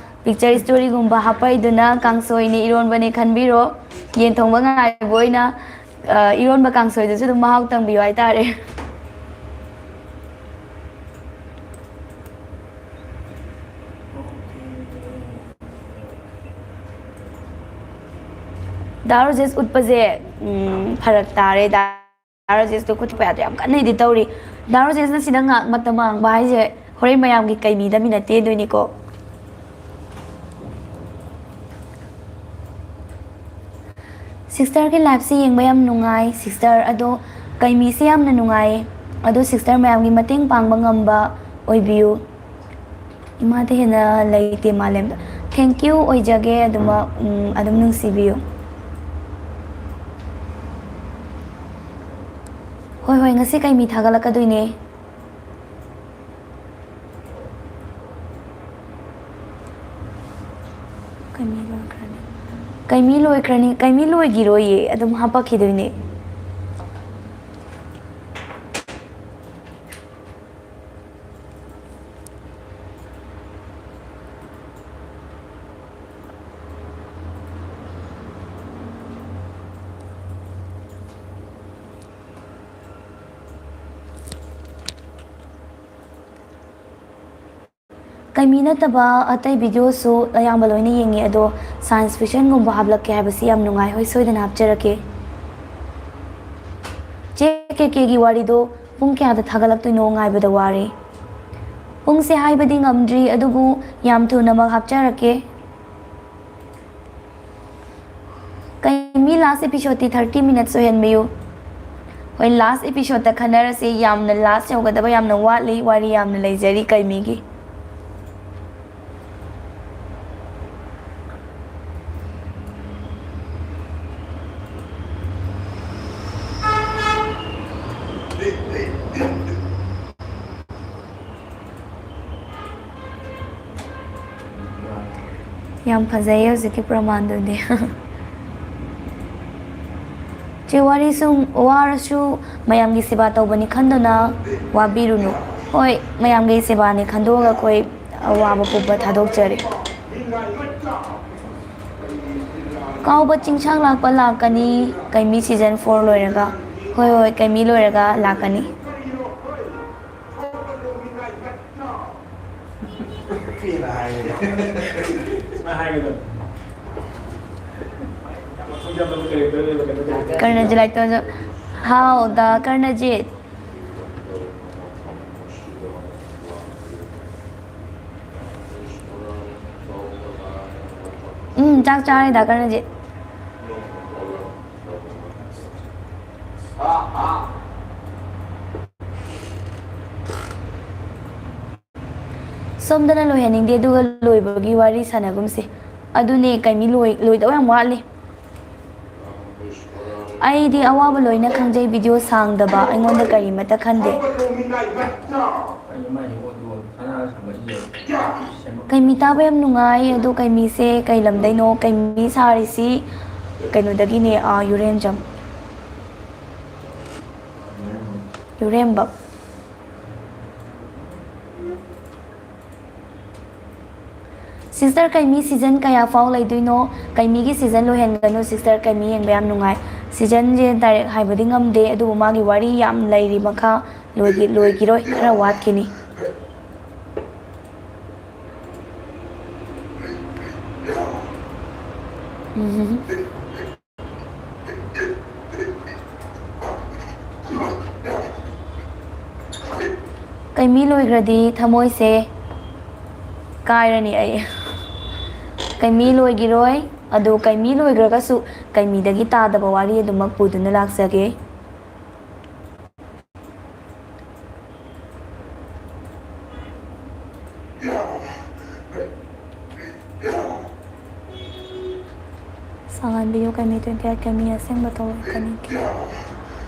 ꯄꯤꯛꯆꯔ ꯁ꯭ꯇꯣꯔꯤꯒꯨꯝꯕ ꯍꯥꯄꯛꯏꯗꯨꯅ ꯀꯥꯡꯁꯣꯏꯅꯦ, ꯏꯔꯣꯟꯕꯅꯦ ꯈꯟꯕꯤꯔꯣ꯫ ꯌꯦꯟ ꯊꯣꯡꯕ ꯉꯥꯏꯕ ꯑꯣꯏꯅ, ꯑ, ꯏꯔꯣꯟꯕ ꯀꯥꯡꯁꯣꯏꯗꯨꯁꯨ ꯑꯗꯨꯝ ꯃꯍꯥꯎ ꯇꯪꯕꯤꯌꯨ ꯍꯥꯏꯇꯥꯔꯦ꯫ ꯗꯥ ꯔꯣꯖꯦꯁ ꯎꯠꯄꯁꯦ, ꯎꯝ, ꯐꯔꯛ ꯇꯥꯔꯦ꯫ ꯗꯥ ꯔꯣꯖꯦꯁꯇꯣ ꯈꯨꯠ ꯆꯨꯞꯄ ꯌꯥꯗ꯭ꯔꯦ, ꯌꯥꯝ ꯀꯟꯅ ꯏꯗꯤꯠ ꯇꯧꯔꯤ꯫ ꯗꯥ ꯔꯣꯖꯦꯁꯅ ꯁꯤꯗ ꯉꯥꯏꯍꯥꯛ ꯃꯇꯝ ꯃꯥꯡꯕ ꯍꯥꯏꯁꯦ ꯍꯣꯔꯦꯟ ꯃꯌꯥꯝꯒꯤ ꯀꯩꯃꯤꯗ ꯃꯤꯅꯠ ꯇꯦꯟꯗꯣꯏꯅꯤꯀꯣ꯫ ꯁꯤꯁꯇꯔꯒꯤ ꯂꯥꯏꯐꯁꯦ ꯌꯦꯡꯕ ꯌꯥꯝ ꯅꯨꯡꯉꯥꯏ ꯁꯤꯁꯇꯔ꯫ ꯑꯗꯣ ꯀꯩꯃꯤꯁꯦ ꯌꯥꯝꯅ ꯅꯨꯡꯉꯥꯏꯌꯦ꯫ ꯑꯗꯣ ꯁꯤꯁꯇꯔ ꯃꯌꯥꯝꯒꯤ ꯃꯇꯦꯡ ꯄꯥꯡꯕ ꯉꯝꯕ ꯑꯣꯏꯕꯤꯌꯨ꯫ ꯏꯃꯥꯗ ꯍꯦꯟꯅ ꯂꯩꯇꯦ ꯃꯥꯂꯦꯝꯗ꯫ Thank you ꯑꯣꯏꯖꯒꯦ꯫ ꯑꯗꯨꯃꯛ, ꯎꯝ, ꯑꯗꯨꯝ ꯅꯨꯡꯁꯤꯕꯤꯌꯨ꯫ ꯍꯣꯏ, ꯍꯣꯏ, ꯉꯁꯤ ꯀꯩꯃꯤ ꯊꯥꯒꯠꯂꯛꯀꯗꯣꯏꯅꯦ꯫ ꯀꯩꯃꯤ ꯂꯣꯏꯈ꯭ꯔꯅꯤ꯫ ꯀꯩꯃꯤ ꯂꯣꯏꯈ꯭ꯔꯅꯤ꯫ ꯀꯩꯃꯤ ꯂꯣꯏꯈꯤꯔꯣꯏꯌꯦ, ꯑꯗꯨꯝ ꯍꯥꯄꯛꯈꯤꯗꯣꯏꯅꯦ꯫ ꯀꯩꯃꯤ ꯅꯠꯇꯕ ꯑꯇꯩ ꯚꯤꯗꯤꯑꯣꯁꯨ ꯑꯌꯥꯝꯕ ꯂꯣꯏꯅ ꯌꯦꯡꯉꯦ, ꯑꯗꯣ ꯁꯥꯏꯟꯁ ꯐꯤꯛꯁꯟꯒꯨꯝꯕ ꯍꯥꯞꯂꯛꯀꯦ ꯍꯥꯏꯕꯁꯤ ꯌꯥꯝ ꯅꯨꯡꯉꯥꯏ꯫ ꯍꯣꯏ, ꯁꯣꯏꯗꯅ ꯍꯥꯞꯆꯔꯛꯀꯦ꯫ ꯆꯦ ꯀꯦ ꯀꯦꯒꯤ ꯋꯥꯔꯤꯗꯣ ꯄꯨꯡ ꯀꯌꯥꯗ ꯊꯥꯒꯠꯂꯛꯇꯣꯏꯅꯣ ꯉꯥꯏꯕꯗ ꯋꯥꯔꯦ꯫ ꯄꯨꯡꯁꯦ ꯍꯥꯏꯕꯗꯤ ꯉꯝꯗ꯭ꯔꯤ, ꯑꯗꯨꯕꯨ ꯌꯥꯝ ꯊꯨꯅꯃꯛ ꯍꯥꯞꯆꯔꯛꯀꯦ꯫ ꯀꯩꯃꯤ, ꯂꯥꯁ ꯑꯦꯄꯤꯁꯣꯗꯇꯤ ꯊꯥꯔꯇꯤ ꯃꯤꯅꯠꯁ ꯑꯣꯏꯍꯟꯕꯤꯌꯨ꯫ ꯍꯣꯏ, ꯂꯥꯁ ꯑꯦꯄꯤꯁꯣꯗꯇ ꯈꯟꯅꯔꯁꯤ꯫ ꯌꯥꯝꯅ ꯂꯥꯁ ꯌꯧꯒꯗꯕ ꯌꯥꯝꯅ ꯋꯥꯠꯂꯤ, ꯋꯥꯔꯤ ꯌꯥꯝꯅ ꯂꯩꯖꯔꯤ ꯀꯩꯃꯤꯒꯤ꯫ ꯌꯥꯝ ꯐꯖꯩꯌꯦ ꯍꯧꯖꯤꯛꯀꯤ ꯄ꯭ꯔꯃꯥꯟꯗꯨꯗꯤ꯫ ꯆꯦ, ꯋꯥꯔꯤꯁꯨ ꯋꯥꯔꯁꯨ ꯃꯌꯥꯝꯒꯤ ꯁꯦꯕꯥ ꯇꯧꯕꯅꯤ ꯈꯟꯗꯨꯅ ꯋꯥꯕꯤꯔꯨꯅꯨ꯫ ꯍꯣꯏ, ꯃꯌꯥꯝꯒꯤ ꯁꯦꯕꯥꯅꯤ ꯈꯟꯗꯣꯛꯑꯒ ꯑꯩꯈꯣꯏ ꯑꯋꯥꯕ ꯄꯨꯝꯕ ꯊꯥꯗꯣꯛꯆꯔꯤ꯫ ꯀꯥꯎꯕ ꯆꯤꯡꯁꯥꯡ ꯂꯥꯛꯄ ꯂꯥꯛꯀꯅꯤ, ꯀꯩꯃꯤ ꯁꯤꯖꯟ ꯐꯣꯔ ꯂꯣꯏꯔꯒ꯫ ꯍꯣꯏ, ꯍꯣꯏ, ꯀꯩꯃꯤ ꯂꯣꯏꯔꯒ ꯂꯥꯛꯀꯅꯤ꯫ ꯄꯦꯟꯅ ꯍꯥꯏꯔꯦ꯫ ꯁꯨꯃꯥꯏꯅ ꯍꯥꯏꯒꯗꯕꯅꯤ꯫ ꯌꯥꯝ ꯃꯊꯧ ꯌꯥꯝꯗꯕ character ꯅꯦꯕ, ꯀꯩꯅꯣ character꯫ ꯀꯔꯅꯖꯤꯠ ꯂꯥꯏꯇꯣꯟꯖꯝ꯫ ꯍꯥꯎ, ꯗ ꯀꯔꯅꯖꯤꯠ꯫ ꯎꯝ, ꯆꯥꯛ ꯆꯥꯔꯦ, ꯗꯥ ꯀꯔꯅꯖꯤꯠ꯫ ꯁꯣꯝꯗꯅ ꯂꯣꯏꯍꯟꯅꯤꯡꯗꯦ, ꯑꯗꯨꯒ ꯂꯣꯏꯕꯒꯤ ꯋꯥꯔꯤ ꯁꯥꯟꯅꯒꯨꯝꯁꯦ꯫ ꯑꯗꯨꯅꯦ, ꯀꯩꯃꯤ, ꯂꯣꯏ-, ꯂꯣꯏꯗꯧ ꯌꯥꯝ ꯋꯥꯠꯂꯤ꯫ ꯑꯩꯗꯤ ꯑꯋꯥꯕ ꯂꯣꯏꯅ ꯈꯪꯖꯩ, ꯚꯤꯗꯤꯑꯣ ꯁꯥꯡꯗꯕ ꯑꯩꯉꯣꯟꯗ ꯀꯔꯤꯃꯠꯇ ꯈꯟꯗꯦ꯫ ꯀꯩꯃꯤ ꯇꯥꯕ ꯌꯥꯝ ꯅꯨꯡꯉꯥꯏ꯫ ꯑꯗꯣ ꯀꯩꯃꯤꯁꯦ ꯀꯩ ꯂꯝꯗꯩꯅꯣ? ꯀꯩꯃꯤ ꯁꯥꯔꯤꯁꯤ ꯀꯩꯅꯣꯗꯒꯤꯅꯦ, ꯑꯥ, ꯌꯨꯔꯦꯟꯖꯝ꯫ ꯌꯨꯔꯦꯝꯕꯝ꯫ ꯁꯤꯁꯇꯔ, ꯀꯩꯃꯤ ꯁꯤꯖꯟ ꯀꯌꯥ ꯐꯥꯎ ꯂꯩꯗꯣꯏꯅꯣ? ꯀꯩꯃꯤꯒꯤ ꯁꯤꯖꯟ ꯂꯣꯏꯍꯟꯒꯅꯨ ꯁꯤꯁꯇꯔ, ꯀꯩꯃꯤ ꯌꯦꯡꯕ ꯌꯥꯝ ꯅꯨꯡꯉꯥꯏ꯫ ꯁꯤꯖꯟꯁꯦ ꯗꯥꯏꯔꯦꯛ ꯍꯥꯏꯕꯗꯤ ꯉꯝꯗꯦ, ꯑꯗꯨꯕꯨ ꯃꯥꯒꯤ ꯋꯥꯔꯤ ꯌꯥꯝ ꯂꯩꯔꯤ ꯃꯈꯥ, ꯂꯣꯏꯒꯤ-, ꯂꯣꯏꯈꯤꯔꯣꯏ, ꯈꯔ ꯋꯥꯠꯈꯤꯅꯤ꯫ ꯀꯩꯃꯤ ꯂꯣꯏꯈ꯭ꯔꯗꯤ ꯊꯃꯣꯏꯁꯦ ꯀꯥꯏꯔꯅꯤ ꯑꯩ꯫ ꯀꯩꯃꯤ ꯂꯣꯏꯈꯤꯔꯣꯏ, ꯑꯗꯣ ꯀꯩꯃꯤ ꯂꯣꯏꯈ꯭ꯔꯒꯁꯨ ꯀꯩꯃꯤꯗꯒꯤ ꯇꯥꯗꯕ ꯋꯥꯔꯤ ꯑꯗꯨꯃꯛ ꯄꯨꯗꯨꯅ ꯂꯥꯛꯆꯒꯦ꯫ ꯁꯉꯥꯟꯕꯤꯌꯨ ꯀꯩꯃꯤ ꯇ꯭ꯋꯦꯟꯇꯤ ꯑꯩꯠ, ꯀꯩꯃꯤ ꯑꯁꯦꯡꯕ ꯊꯣꯛꯂꯛꯀꯅꯤ꯫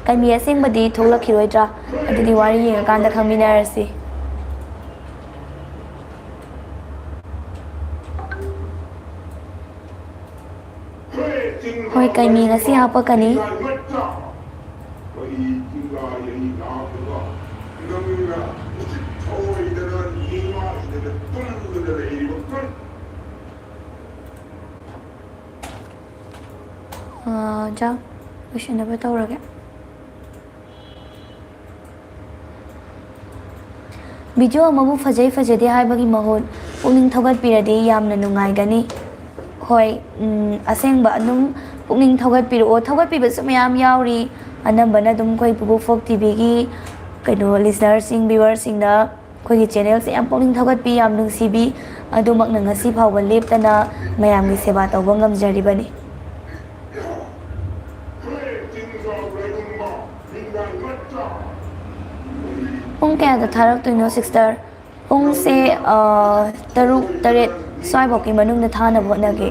ꯀꯩꯃꯤ ꯑꯁꯦꯡꯕꯗꯤ ꯊꯣꯛꯂꯛꯈꯤꯔꯣꯏꯗ꯭ꯔꯥ? ꯑꯗꯨꯗꯤ ꯋꯥꯔꯤ ꯌꯦꯡꯉꯀꯥꯟꯗ ꯈꯪꯃꯤꯟꯅꯔꯁꯤ꯫ ꯍꯣꯏ, ꯀꯩꯃꯤ ꯉꯁꯤ ꯍꯥꯞꯄꯛꯀꯅꯤ꯫ ꯑꯥ, ꯆꯥꯛ ꯂꯣꯏꯁꯤꯟꯅꯕ ꯇꯧꯔꯒꯦ꯫ ꯚꯤꯗꯤꯑꯣ ꯑꯃꯕꯨ ꯐꯖꯩ ꯐꯖꯗꯦ ꯍꯥꯏꯕꯒꯤ ꯃꯍꯨꯠ ꯄꯨꯛꯅꯤꯡ ꯊꯧꯒꯠꯄꯤꯔꯗꯤ ꯌꯥꯝꯅ ꯅꯨꯡꯉꯥꯏꯒꯅꯤ꯫ ꯍꯣꯏ, ꯎꯝ, ꯑꯁꯦꯡꯕ ꯑꯗꯨꯝ ꯄꯨꯛꯅꯤꯡ ꯊꯧꯒꯠꯄꯤꯔꯛꯑꯣ꯫ ꯊꯧꯒꯠꯄꯤꯕꯁꯨ ꯃꯌꯥꯝ ꯌꯥꯎꯔꯤ꯫ ꯑꯅꯝꯕꯅ ꯑꯗꯨꯝ ꯑꯩꯈꯣꯏ ꯄꯨꯕꯨ ꯐꯣꯛ ꯇꯤꯚꯤꯒꯤ ꯀꯩꯅꯣ listenerꯁꯤꯡ, viewerꯁꯤꯡꯅ ꯑꯩꯈꯣꯏꯒꯤ channelꯁꯦ ꯌꯥꯝ ꯄꯨꯛꯅꯤꯡ ꯊꯧꯒꯠꯄꯤ, ꯌꯥꯝ ꯅꯨꯡꯁꯤꯕꯤ꯫ ꯑꯗꯨꯃꯛꯅ ꯉꯁꯤ ꯐꯥꯎꯕ ꯂꯦꯞꯇꯅ ꯃꯌꯥꯝꯒꯤ ꯁꯦꯕꯥ ꯇꯧꯕ ꯉꯝꯖꯔꯤꯕꯅꯤ꯫ ꯄꯨꯡ ꯀꯌꯥꯗ ꯊꯥꯔꯛꯇꯣꯏꯅꯣ, sister? ꯄꯨꯡꯁꯦ, ꯑ, ꯇꯔꯨꯛ, ꯇꯔꯦꯠ ꯁ꯭ꯋꯥꯏꯐꯥꯎꯒꯤ ꯃꯅꯨꯡꯗ ꯊꯥꯅꯕ ꯍꯣꯠꯅꯒꯦ꯫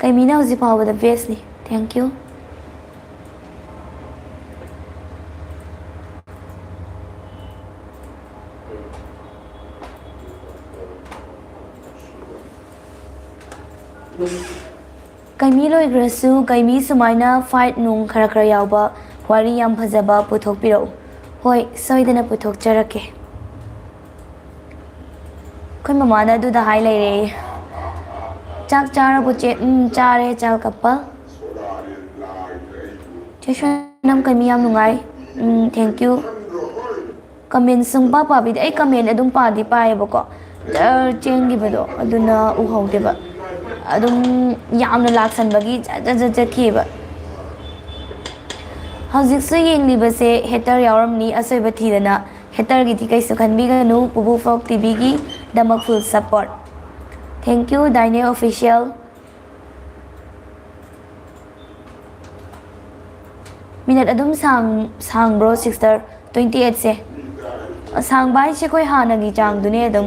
ꯀꯩꯃꯤꯅ ꯍꯧꯖꯤꯛ ꯐꯥꯎꯕꯗ bestꯅꯤ꯫ Thank you꯫ ꯀꯩꯃꯤ ꯂꯣꯏꯈ꯭ꯔꯁꯨ, ꯀꯩꯃꯤ ꯁꯨꯃꯥꯏꯅ fight ꯅꯨꯡ ꯈꯔ ꯈꯔ ꯌꯥꯎꯕ ꯋꯥꯔꯤ ꯌꯥꯝ ꯐꯖꯕ ꯄꯨꯊꯣꯛꯄꯤꯔꯛꯎ꯫ ꯍꯣꯏ, ꯁꯣꯏꯗꯅ ꯄꯨꯊꯣꯛꯆꯔꯛꯀꯦ꯫ ꯑꯩꯈꯣꯏ ꯃꯃꯥꯅ ꯑꯗꯨꯗ ꯍꯥꯏ ꯂꯩꯔꯦ꯫ ꯆꯥꯛ ꯆꯥꯔꯕꯣ ꯆꯦ? ꯎꯝ, ꯆꯥꯔꯦ, ꯆꯥ ꯀꯞꯄ꯫ ꯆꯦ ꯁꯣꯅꯝ ꯀꯩꯃꯤ ꯌꯥꯝ ꯅꯨꯡꯉꯥꯏ꯫ ꯎꯝ, thank you꯫ ꯀꯃꯦꯟ ꯁꯨꯡꯄꯥ ꯄꯥꯕꯤꯗꯦ꯫ ꯑꯩ ꯀꯃꯦꯟ ꯑꯗꯨꯝ ꯄꯥꯗꯤ ꯄꯥꯏꯌꯦꯕꯀꯣ, ꯖꯔ ꯆꯦꯟꯈꯤꯕꯗꯣ ꯑꯗꯨꯅ ꯎꯍꯧꯗꯦꯕ꯫ ꯑꯗꯨꯝ ꯌꯥꯝꯅ ꯂꯥꯛꯁꯟꯕꯒꯤ ꯖꯠ ꯖꯠ ꯖꯠ ꯆꯠꯈꯤꯑꯕ꯫ ꯍꯧꯖꯤꯛꯁꯨ ꯌꯦꯡꯂꯤꯕꯁꯦ ꯍꯦꯇꯔ ꯌꯥꯎꯔꯝꯅꯤ, ꯑꯁꯣꯏꯕ ꯊꯤꯗꯅ꯫ ꯍꯦꯇꯔꯒꯤꯗꯤ ꯀꯩꯁꯨ ꯈꯟꯕꯤꯒꯅꯨ, ꯄꯨꯕꯨ ꯐꯣꯛ ꯇꯤꯚꯤꯒꯤꯗꯃꯛ full support꯫ Thank you, Daine Official꯫ Minute ꯑꯗꯨꯝ ꯁꯥꯡ-, ꯁꯥꯡꯕ꯭ꯔꯣ, ꯁꯤꯁꯇꯔ? Twenty eight ꯁꯦ꯫ ꯁꯥꯡꯕ ꯍꯥꯏꯁꯦ ꯑꯩꯈꯣꯏ ꯍꯥꯟꯅꯒꯤ ꯆꯥꯡꯗꯨꯅꯦ ꯑꯗꯨꯝ꯫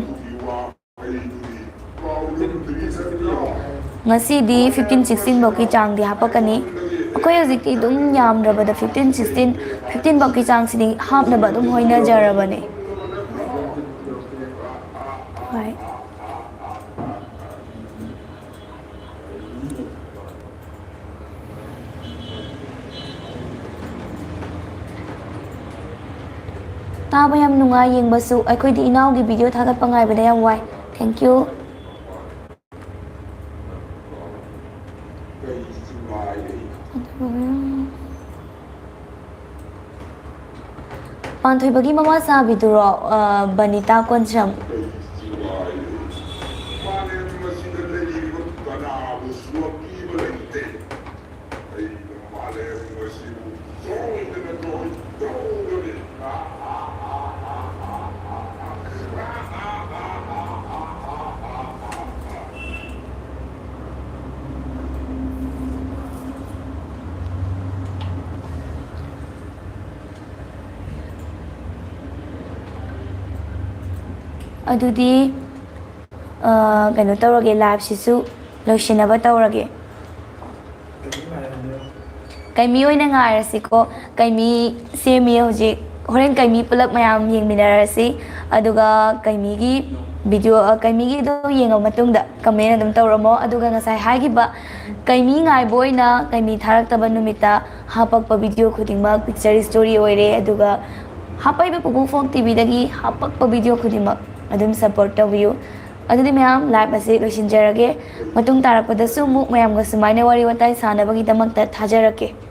ꯉꯁꯤꯗꯤ fifteen sixteen ꯐꯧꯀꯤ ꯆꯥꯡꯗꯤ ꯍꯥꯞꯄꯛꯀꯅꯤ꯫ ꯑꯩꯈꯣꯏ ꯍꯧꯖꯤꯛꯇꯤ ꯑꯗꯨꯝ ꯌꯥꯝꯗ꯭ꯔꯕꯗ fifteen sixteen, fifteen ꯐꯧꯀꯤ ꯆꯥꯡꯁꯤꯗꯤ ꯍꯥꯞꯅꯕ ꯑꯗꯨꯝ ꯍꯣꯠꯅꯖꯔꯕꯅꯦ꯫ ꯍꯣꯏ꯫ ꯇꯥꯕ ꯌꯥꯝ ꯅꯨꯡꯉꯥꯏ, ꯌꯦꯡꯕꯁꯨ꯫ ꯑꯩꯈꯣꯏꯗꯤ ꯏꯅꯥꯎꯒꯤ video ꯊꯥꯒꯠꯄ ꯉꯥꯏꯕꯗ ꯌꯥꯝ ꯋꯥꯏ꯫ Thank you꯫ ꯄꯥꯟꯊꯣꯏꯕꯒꯤ ꯃꯃꯥ ꯆꯥꯕꯤꯗꯨꯔꯣ, ꯑ, ꯕꯅꯤꯇꯥ ꯀꯣꯟꯁꯝ? ꯑꯗꯨꯗꯤ, ꯑ, ꯀꯩꯅꯣ ꯇꯧꯔꯒꯦ, live ꯁꯤꯁꯨ ꯂꯣꯏꯁꯤꯟꯅꯕ ꯇꯧꯔꯒꯦ꯫ ꯀꯩꯃꯤ ꯑꯣꯏꯅ ꯉꯥꯏꯔꯁꯤꯀꯣ꯫ ꯀꯩꯃꯤ ꯁꯦꯝꯃꯤ ꯍꯧꯖꯤꯛ꯫ ꯍꯣꯔꯦꯟ ꯀꯩꯃꯤ ꯄꯨꯂꯞ ꯃꯌꯥꯝ ꯌꯦꯡꯃꯤꯟꯅꯔꯁꯤ꯫ ꯑꯗꯨꯒ ꯀꯩꯃꯤꯒꯤ video, ꯑ, ꯀꯩꯃꯤꯒꯤꯗꯣ ꯌꯦꯡꯉ ꯃꯇꯨꯡꯗ comment ꯑꯗꯨꯝ ꯇꯧꯔꯝꯃꯣ꯫ ꯑꯗꯨꯒ ꯉꯁꯥꯏ ꯍꯥꯏꯈꯤꯕ ꯀꯩꯃꯤ ꯉꯥꯏꯕ ꯑꯣꯏꯅ ꯀꯩꯃꯤ ꯊꯥꯔꯛꯇꯕ ꯅꯨꯃꯤꯠꯇ ꯍꯥꯄꯛꯄ video ꯈꯨꯗꯤꯡꯃꯛ picture story ꯑꯣꯏꯔꯦ꯫ ꯑꯗꯨꯒ ꯍꯥꯄꯛꯏꯕ ꯄꯨꯄꯨ ꯐꯣꯛ ꯇꯤꯚꯤꯗꯒꯤ ꯍꯥꯄꯛꯄ video ꯈꯨꯗꯤꯡꯃꯛ ꯑꯗꯨꯝ support ꯇꯧꯕꯤꯌꯨ꯫ ꯑꯗꯨꯗꯤ ꯃꯌꯥꯝ, live ꯑꯁꯤ ꯂꯣꯏꯁꯤꯟꯖꯔꯒꯦ꯫ ꯃꯇꯨꯡ ꯇꯥꯔꯛꯄꯗꯁꯨ ꯑꯃꯨꯛ ꯃꯌꯥꯝꯒ ꯁꯨꯃꯥꯏꯅ ꯋꯥꯔꯤ ꯋꯥꯇꯥꯏ ꯁꯥꯟꯅꯕꯒꯤꯗꯃꯛꯇ ꯊꯥꯖꯔꯛꯀꯦ꯫